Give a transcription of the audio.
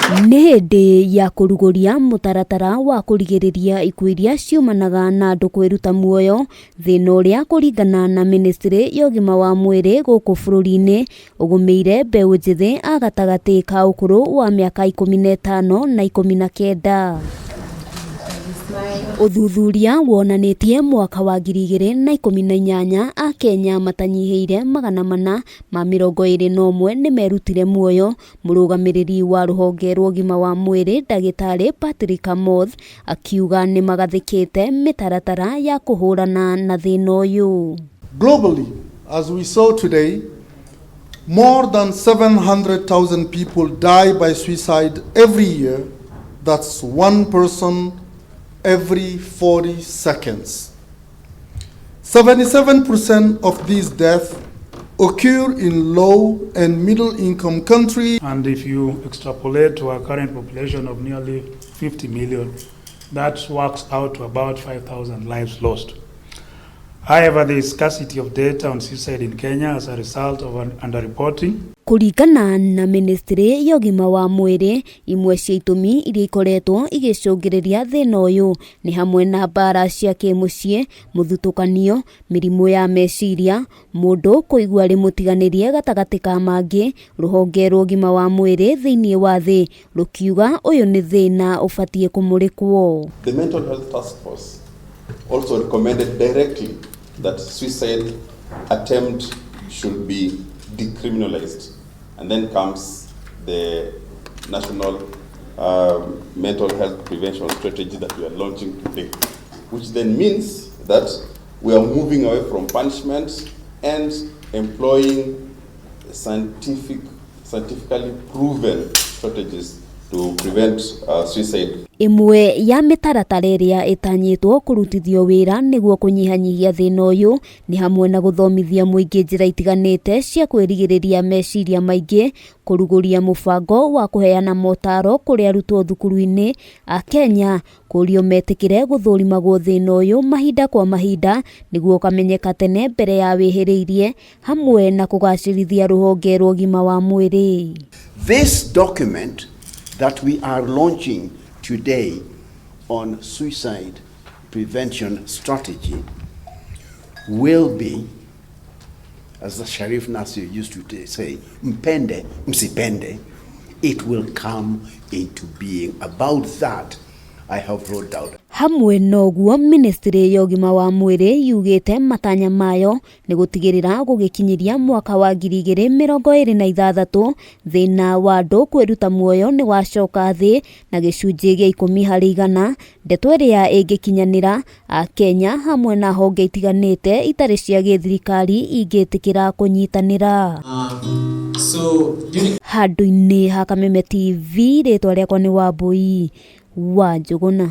Nĩ hĩndĩ ya kũrugũria mũtaratara wa kũrigĩrĩria ikuũ iria ciumanaga na andũ kwĩruta muoyo, thĩna ũrĩa kũringana na mĩnĩstrĩ ya ũgima wa mwĩrĩ gũkũ bũrũri-inĩ ũgũmĩire mbeũ njĩthĩ a gatagatĩ ka ũkũrũ wa mĩaka 15 na 19. Ũthuthuria wonanĩtie mwaka wa 2018 Akenya matanyihĩire 421 nĩmerutire muoyo. Mũrũgamĩrĩri wa rũhonge rwa ũgima wa mwĩrĩ ndagĩtarĩ Patrick Amoth akiuga nĩmagathĩkĩte mĩtaratara ya kũhũrana na thĩna ũyũ. Globally, as we saw today, more than 700,000 people die by suicide every year. That's one person every 40 seconds. 77% of these deaths occur in low and middle income countries. And if you extrapolate to our current population of nearly 50 million, that works out to about 5,000 lives lost. However, there is scarcity of data on suicide in Kenya as a result of underreporting. Kũringana na mĩnĩstrĩ ya ũgima wa mwĩrĩ, imwe cia itũmi iria ikoretwo igĩcũngĩrĩria thĩna ũyũ nĩ hamwe na mbara cia kĩmũciĩ, mũthutũkanio, mĩrimũ ya meciria, mũndũ kũigua arĩ mũtiganĩrie gatagatĩ ka mangĩ. Rũhonge rwa ũgima wa mwĩrĩ thĩinĩ wa thĩ rũkiuga ũyũ nĩ thĩna ũbatiĩ kũmũrĩkwo. The Mental Health Task Force also recommended directly that suicide attempt should be decriminalized. And then comes the National Mental Health Prevention Strategy that we are launching today, which then means that we are moving away from punishment and employing scientifically proven strategies to prevent suicide. Ĩmwe ya mĩtaratara ĩrĩa ĩtanyĩtwo kũrutithio wĩra nĩguo kũnyihanyihia thĩna ũyũ nĩ hamwe na gũthomithia mũingĩ njĩra itiganĩte cia kwĩrigĩrĩria meciria maingĩ, kũrugũria mũbango wa kũheana motaro kũrĩ arutwo thukuru-inĩ a Kenya kũrio metĩkĩre gũthũrimagwo thĩna ũyũ mahinda kwa mahinda nĩguo ũkamenyeka tene mbere ya wĩhĩrĩirie, hamwe na kũgacĩrithia rũhonge rwa ũgima wa mwĩrĩ. This document that we are launching today on suicide prevention strategy will be, as the Sharif Nasir used to say, mpende, msipende, it will come into being. About that, I have no doubt. Hamwe noguo, ministry ya ũgima wa mwĩrĩ yugĩte matanya mayo nĩ gũtigĩrĩra gũgĩkinyĩria mwaka wa 2026 thĩna wa andũ kwĩruta muoyo nĩ wacoka thĩ na gĩcunjĩ gĩa 10%, ndeto ĩrĩa ĩngĩkinyanĩra Akenya hamwe na honge itiganĩte itarĩ cia gĩthirikari ingĩtĩkĩra kũnyitanĩra. So during Handũ-inĩ ha Kameme TV, rĩtwa rĩakwa nĩ Wambui wa Njũgũna.